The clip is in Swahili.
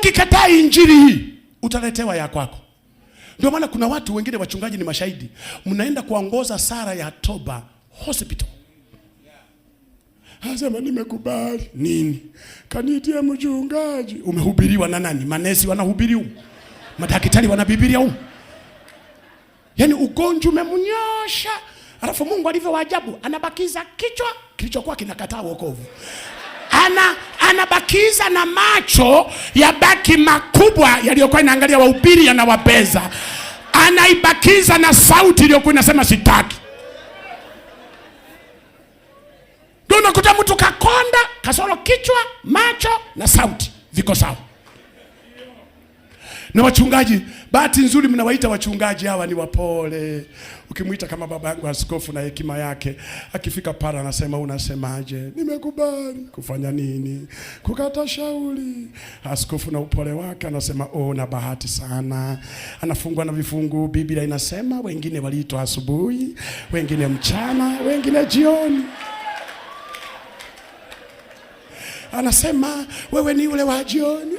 Ukikataa injili hii utaletewa ya kwako. Ndio maana kuna watu wengine, wachungaji ni mashahidi, mnaenda kuongoza sara ya toba hospital, anasema nimekubali nini? Kanitia mchungaji. Umehubiriwa na nani? Manesi wanahubiri huko, madaktari wana Biblia huko. Yaani ugonjwa umemnyosha, alafu Mungu alivyo wa ajabu, anabakiza kichwa kilichokuwa kinakataa wokovu, anabakiza na macho yabaki makubwa yaliyokuwa inaangalia wahubiri yanawabeza, anaibakiza na sauti iliyokuwa inasema sitaki. Ndio unakuta mtu kakonda kasoro kichwa, macho na sauti viko sawa. Na wachungaji, bahati nzuri mnawaita wachungaji hawa ni wapole. Ukimwita kama baba yangu askofu na hekima yake, akifika pale anasema unasemaje? Nimekubali. Kufanya nini? Kukata shauri. Askofu na upole wake anasema oh, na bahati sana. Anafungwa na vifungu. Biblia inasema wengine waliitwa asubuhi, wengine mchana, wengine jioni. Anasema wewe ni yule wa jioni.